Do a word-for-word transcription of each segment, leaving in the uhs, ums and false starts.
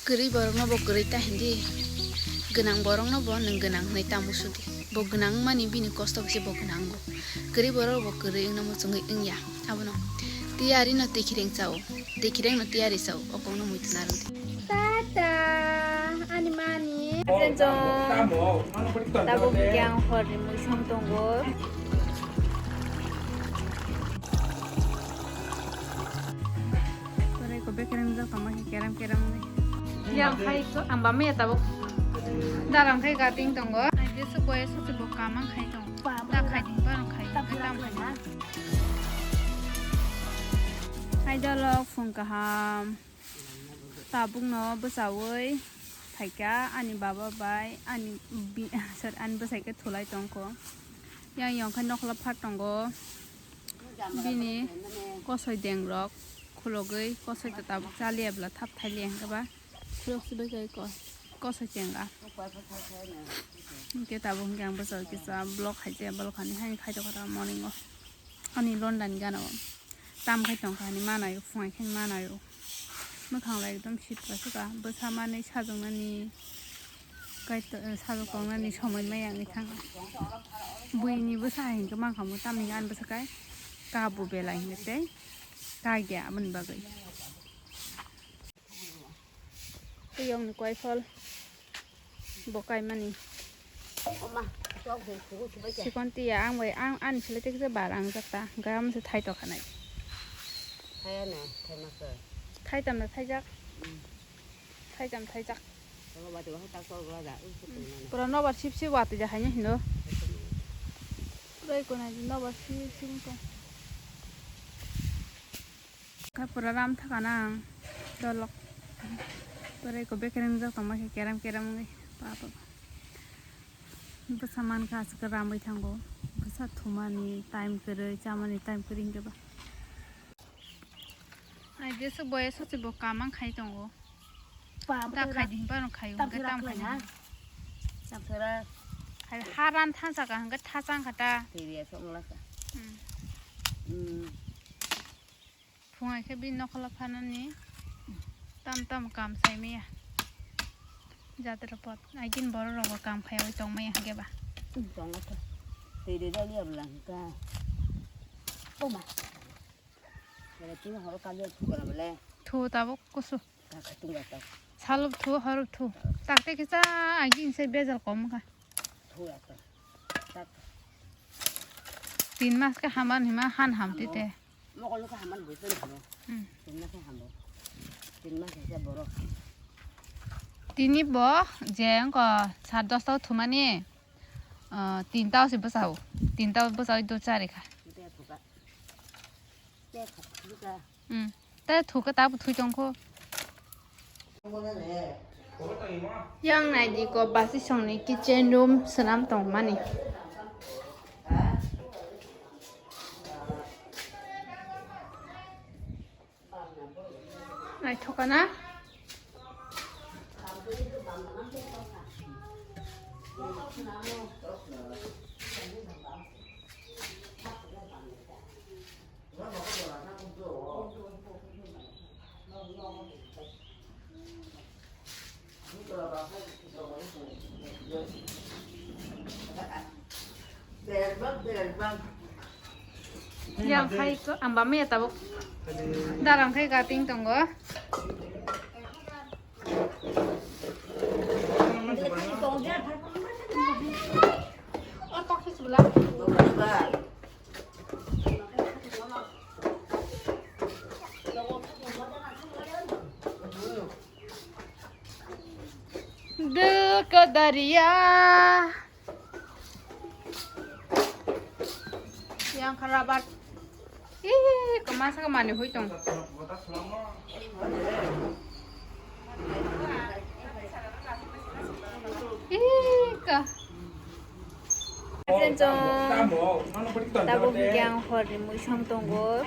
Kwrwi borokno bo kwrwi ta hindi, gwnang borokno bo nwng gwnang hwnwi ta musu di. Bo gwnang wngmani bini kosto bai se bo gwnang wngo. Kwrwi borok bo kwrwi wngna muchungwi wngya. Abono tiyari no twi khireng chao, twi khireng no tiyari chao, o kokno muitu narwk di. Tata, ani mani. Friends, tabuk hwnkhe ang horni muisong tongo. Korai ko bekereng jak tongma khe keram keram wngwi. Yang khai ko ang bamya tabuk. Daram khai gating tongo. Ai jesu boya susi bo kamang khai tongo. Ta khai ding ba khai. Ta khai ding. Hai dalok phung kaham. Tabukno bwchaui phaikha ani baba bai ani bi-, sorry, ani bwsai khe thulai tongkho. Yang yong khe nokla phat tongo. Bini kosoi dengrok khulogwi kosoi ta tabuk chaliya bwla thap thailia hwnkhe ba khulok se bai khe ko-, kosoi chenga. Hwnkhe tabuk hwnkhe ang bwchaui kisa vlog khaijaya, vlog hani haini khaitokha morning o. Ani London gana o tam khai tongkha, ani manayo, phungai khe manayo. Mwkhang lai ekdom sitra suka, bwsa manwi sajwknani, kaito-, sajwk tongnani somoi maya wngwi thangkha. Buini bwsa hai hinkhe mankha mo, tamni ani bwsa kai kabu belai hinkhe tei kagya aboni bagwi. Tei yongni koiphol bo kaimani. Oma, chok de, kuku chubai khe. Sikon tiya, ang bai, ang, ani sile tekhe bar ang jakta, gam se thai tokha nai. Thaya na, thai ma khe. Thai tam na thai jak. Hmm. Thai tam thai jak. Tama bati bahai tak sol gula ja, ui, kuku na na. Pura nobar sip sip wati ja haini hino. Pura ikona nobar sip sip ko. Kha pura ram thaka nang dolok. Pura eko bekereng jak tongma khe keram keram wngwi. Papa. Bwsa mankha aswk ramwi thango. Bwsa thumani time kwrwi, chamani time kwrwi hinkhe ba. Ai jesu boya susi bo kamang khai tongo. Papa ta khai ding paro khai tam hwnkhe thera tam khai khai na. Ding. Tam thera. Khai haran thansa ka hwnkhe thachang kha ta. Theriya sok mala sa. Hmm. Hmm. Phungai khe bini nokolo phanani tam tam kam sai maya. Jatra pot. Aigin borok rok bo kam khai oi tong maya hwnkhe ba. Tongo khe. Twi ri rw liya bwla hwnkha. Oma. Bwla tini horo kaliya thukana bwle. Thu tabuk kusu. Ka khatung ga tok. Saluk thu, horuk thu. Tak te kisa aigin sai bejal kom kha. Thu ya tok. Tak. Tin mas khe haman hima han ham ti te. Mokol no khe haman bui tong hamo. Hmm. Tin mas khe hamo. Tin mas khe borok. Tini bo je wngkha sat dosta o thumani, ah, tinta o se bwsao. Tinta o bwsao do chari kha. Te thuka. Te kha thuka. Hmm. Te thuka ta bo thui tong kho. Yang nai di ko basi songni kitchen room swnam tongmani. Naithok na? Yang khai ko, ang bamya tabuk. Daram khai gating tongo. Dil ka dariya. Yang kharabat. Ih, kemasa kemana hui tong. Ih, ka. Friends, tabuk hwnkhe ang horni muisong tongo.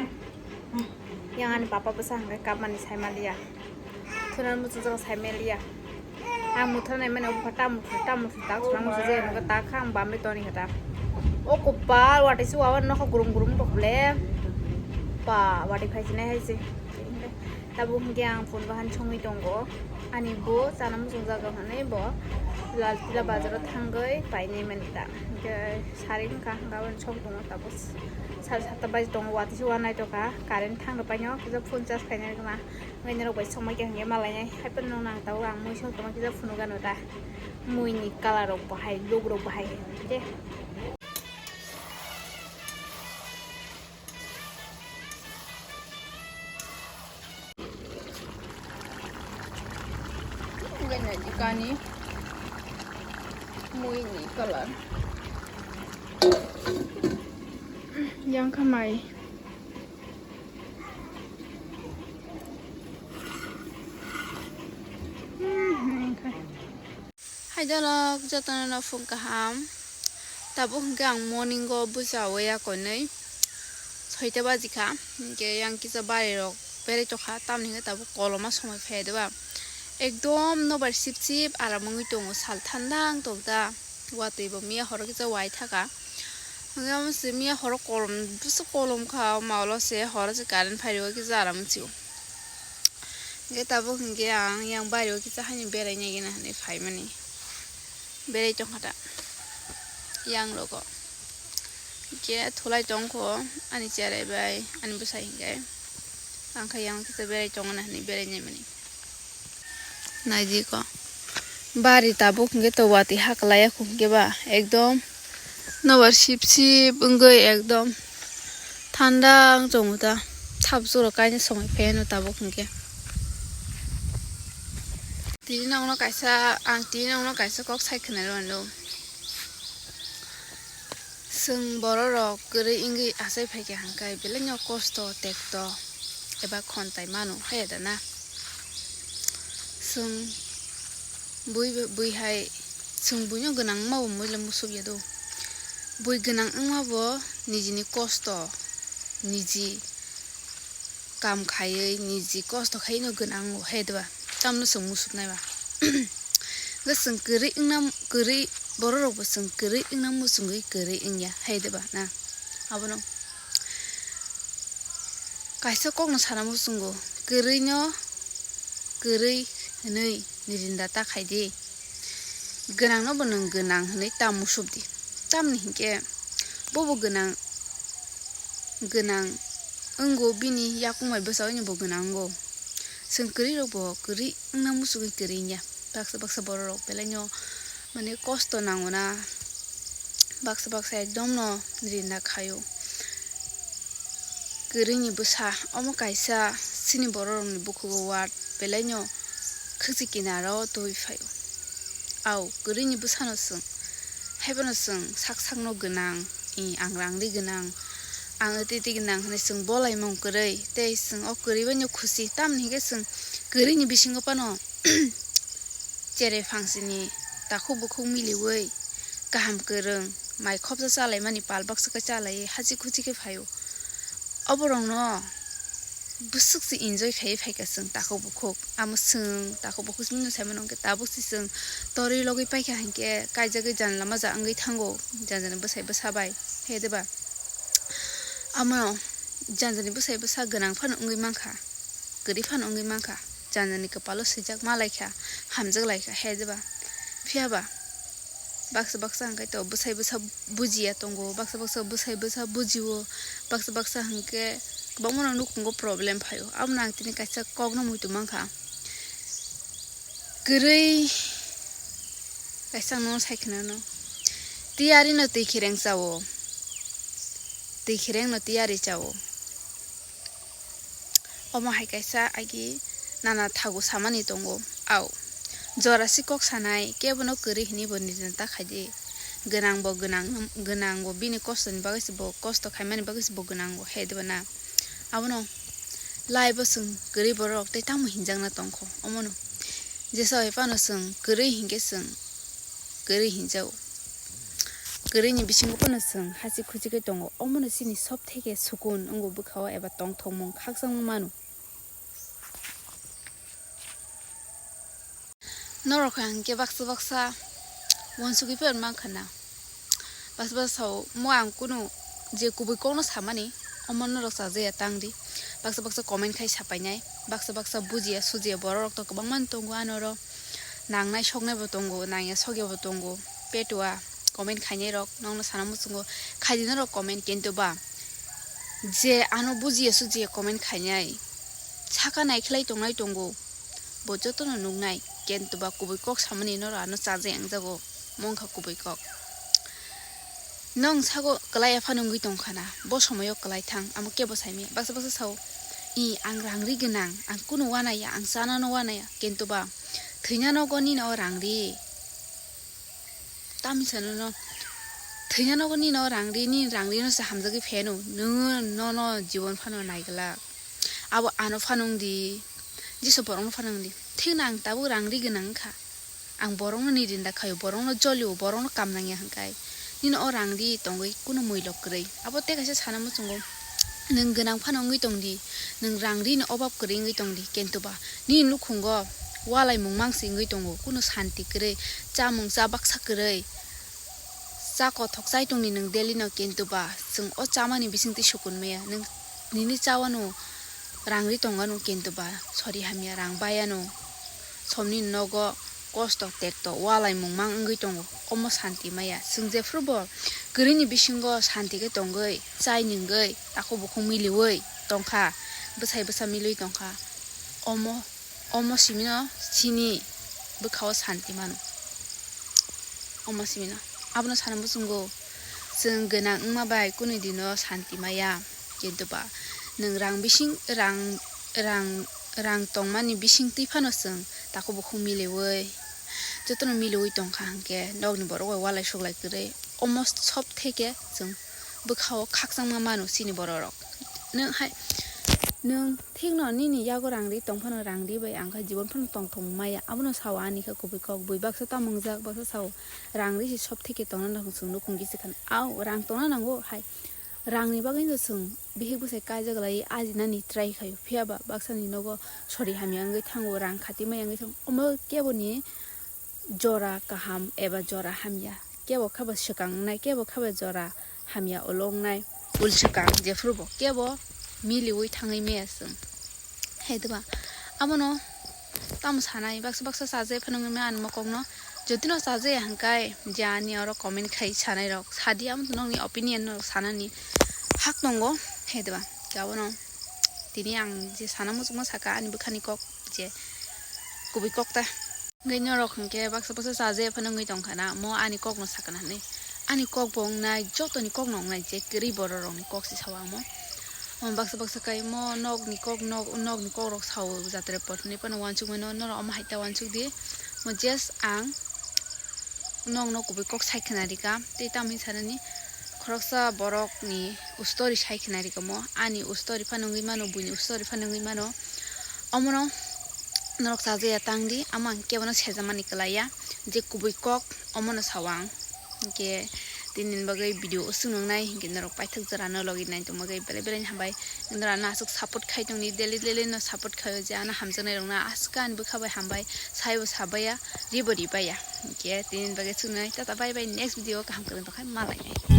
Yang ani papa bwsa hwnkhe kapmani saimaliya. Thunan muchungjak saimaliya. Ang muthra naimani obo kha ta muthra, ta muthra tak thwlang muchungjak, ang tak kha ang bamwi toni kha ta. O kopal watwi se wawan nokha gurum gurum rok le. Ba watwi phai sinai hai se. Tabuk hwnkhe ang phone bahan songwi tongo. Ani bo chana muchungjak rok hinwi bo Laltila bazar o thangwi painai mani ta. Hinkhe sari wngkha, hinkhe aboni song tongo tabuk sari satta baji tongo, watwi se wanaitokha, current thang rwpaino kisa phone charge khainai rwkha. Wngwi norok bai songbai khe hinkhe malainai. Haiphano nang tabuk ang mui song tongma kisa phunukgano ta. Muini colour rok bahai, look rok bahai khe. Gana jikani muini colour. Yang khamai. Hmm, okay. Hai dolok, jotono no phung kaham. Tabuk hinkhe ang morning o bucha o ya koinwi soita baji kha. Hinkhe yang kisa bari rok berai tokha, tamni hinkhe tabuk koloma somoi phai diba. Ekdom nobar sip sip aram wngwi tongo, sal thanda wng tong ta. Watwi bo miya horo kisa wai thaka. Hinkhe amo se miya horo kolom, busa kolom kha, ma ulo se horo se current phai rwui kisa aram wng sio. Hinkhe tabuk hinkhe ang yang bari o kisa haino berai nai gana hinwi phaimani. Berai tongkha da yang rogo. Hinkhe thulai tongkho ani cherai bai ani bwsai hinkhe. Ang khe yang kisa berai tongna hinwi berai nai mani. Naidi ko. Bari tabuk hinkhe to watwi haklai ya hinkhe ba ekdom nobar sip sip wngwi ekdom thanda wng tongo ta. Thap jora kainwi somoi phaiya no tabuk hinkhe. Tini nokno kaisa, ang tini nokno kaisa kok sai khwnai rw ano. Chwng borok rok kwrwi wngwi achai phaikha hwnkhe belai no kosto tekto eba khontai mano, hai da na? Chwng bui, bui hai chwng buino gwnang wngma bo muila musuk ya do. Bui gwnang wngma bo nijini kosto, niji kam khaiwi, niji kosto khaiwi no gwnang o, hai da ba? Tamno chwng musuk nai ba? Hwnkhe chwng kwrwi wngna, kwrwi borok rok bo chwng kwrwi wngna muchungwi kwrwi wngya, hai da ba na? Abono kaisa kokno sana muchungo, kwrwino kwrwi hwnwi nirinda ta khai di, gwnangno bo nwng gwnang hwnwi ta musuk di. Tamni hinkhe bobo gwnang, gwnang wngo, bini yakung bai bwsao ni bo gwnang wngo. Chwng kwrwi rok bo kwrwi wngna muchungwi kwrwi wngya. Baksa baksa borok rok belai no mane kosto nango na, baksa baksa ekdom no rinda khaio. Kwrwini bwsa omo kaisa chini borok rokni bukhugo word belai no khwchik kinaro twi phaio. Au kwrwini bwsano chwng, haiphano chwng sak sakno gwnang, i ang rangri gwnang, ang titi gwnang hwnwi chwng bolaimung kwrwi, tei chwng o kwrwi bai no khusi, tamni hinkhe chwng kwrwini bisingo phano cherai phangsini takhuk bukhuk miliui, kaham kwrwng, mai khopsa chalaimani pal baksa khe chalaiwi hachik huchik khe phaio. Oborokno bwswk se enjoy khaiwi phaikha chwng takhuk bukhuk. Amo chwng takhuk bukhuk simi no saimano hwnkhe tabuk se chwng torwi logwi paikha hinkhe kaijagwi janla maja wngwi thango, janjani bwsai bwsa bai, hai diba? Amo janjani bwsai bwsa gwnang phano wngwi mankha, kwrwi phano wngwi mankha. Janjani kwpalo swijak ma laikha, hamjak laikha, hai diba? Phiya ba baksa baksa hwnkhe to bwsai bwsa bujiya tongo, baksa baksa bwsai bwsa bujio, baksa baksa hwnkhe kwbangma no nukhungo problem phaio. Abono ang tini kaisa kokno muitu mankha, kwrwi kaisa no sai khwnano, tiyari no twi khereng chao, twi khereng no tiyari chao. Omo hai kaisa agi nana thagu samani tongo. Au, jora si kok sanai, kebono kwrwi hinwi bo nirina ta khaidi. Gwnang bo gwnang, gwnang bo bini kosto ni bagwi se bo kosto khaimani bagwi se bo gwnang bo, hai diba na? Abono life o chwng kwrwi borok tei tamo hinjakna tongkho, omono jesa bai phano chwng kwrwi hinkhe chwng kwrwi hinjago. Kwrwini bisingo phano chwng hachik huchik khe tongo, omono chini sob theke sukun wngo bwkhao eba tongthokmung khakchangma mano. Norok hai hwnkhe baksa baksa uansugwi phano mankha na, baksa baksa sao mo ang kunu je kubui kokno samani, omo norok chajaya tangdi, baksa baksa comment khai sapainai. Baksa baksa bujiya sujiya borok rok to kwbangma tongo, ano oro nangnai soknai bo tongo, nangya sokya bo tongo. Petua comment khainai rok nokno sana muchungo, khaidi norok comment, kintu ba je ano bujiya sujiya comment khainai saka naikhlai tongnai tongo, bo jotono nuknai, kintu ba kubui kok samani norok ano chajai ang jago, mongkha kubui kok. Nwng sago kwlai aphano wngwi tongkha na, bo somoio kwlai thang, amo kebo saimaya. Baksa baksa sao, "I, ang rang ri gwnang, ang kunu wanaya, ang chanano wanaya," kintu ba thwina nogo nini o rang ri. Tamni sano no thwina nogo nini o rang ri, nini rang ri no se hamjagwi pheno, nwng nono jibon phano naiglak. Abo ano phano wng di, jesa borok no phano wng di. Thik no ang tabuk rang ri gwnang wngkha. Ang borokno nini rinda khaio, borokno jolio, borokno kam nangya hwnkhai nini o rang ri tongwi kunu muilok kwrwi. Abo tei kaisa sana muchungo, nwng gwnang phano wngwi tong di, nwng rang ri ni obab kwrwi wngwi tong di, kintu ba nini nukhungo walaimung mangsi wngwi tongo, kunu santi kwrwi, chamung cha baksa kwrwi, cha kothok chai tong di nwng daily no, kintu ba chwng o chamani bisingtwi sukun maya, nwng nini chawano rang ri tongano, kintu ba sori hamya rang bayano, somni nogo kosto tekto walaimung mang wngwi tongo, omo santi maya. Chwng jephuru bo kwrwini bisingo santi khe tongwi, chai nungwi, takhuk bukhuk miliwi tongkha, bwsai bwsa miliwi tongkha, omo, omo simino chini bwkhao santi mano. Omo simino abono sana muchungo, chwng gwnang wngma bai kunu dino santi maya. Kintu ba nwng rang bising, rang, rang, rang tongmani bisingtwi phano chwng takhuk bukhuk miliwi, jotono miliwi tongkha hwnkhe nokni borok bai walai suglai kwrwi, omo sob theke chwng bwkhao khakchangma mano chini borok rok. Nwng hai, nwng thikno nini yago rang ri tong phano, rang ri bai ang kha jibon phano tongthok maya, abono sao ani khe kubui kok bui. Baksa tamo wngjak, baksa sao rang ri se sob theke tongna nango, chwng nukhung gisi khan, au rang tongna nango hai. Rangni bagwi no chwng bihik bwsai kaijak lai ajinani try khaio, phiya ba baksani nogo sori hamya wngwi thango, rang khati maya wngwi thango. Omo keboni jora kaham eba jora hamya, kebo khe bo swkang wngnai, kebo khe bo jora hamya ulo wngnai. Ul swkang jephuru bo kebo miliwi thangwi maya chwng. Hai diba? Abono tamo sanai, baksa baksa chajai phano wngwi maya ani mokokno. Jodi no chajaya hwnkhe je ani oro comment khai sanai rok sadi, amo nokni opinion no sanani hak tongo. Hai diba? Abono tini ang je sana muchungma saka ani bwkhani kok je kubui kok ta. Hwnkhe norok hwnkhe baksa baksa chajaya phano wngwi tongkha na, mo ani kokno sakna hinwi. Ani kok bo wngnai, jotoni kokno wngnai, je kwrwi borok rokni kok se sao amo. Mo baksa baksa kai mo nokni kok, nok, nokni kok rok sao jatre pot hinwi phano uansukmano, norok omo hai ta uansuk di. Mo just ang nokno kubui kok sai khna rika, tei tamni sanani khoroksa borokni story sai khna rika mo, ani story phano wngwi mano, buini story phano wngwi mano. Omono norok chajaya tang di, amo ang kebono sejamani kwlaiya je kubui kok omono sao ang. Hinkhe tini ni bagwi video o chwng nungnai hinkhe norok paithak jora no logi nai tongma bagwi belai belai ni hambai. Norok ano aswk support khai tong di, daily daily no support khaio je ano hamjaknai rok no aswk ani bwkha bai hambai, saibo sabaiya, ribo ribaiya. Hinkhe tini ni bagwi chwng nungnai, tata bye bye, next video o kaham kwrwng tongkha malai nai.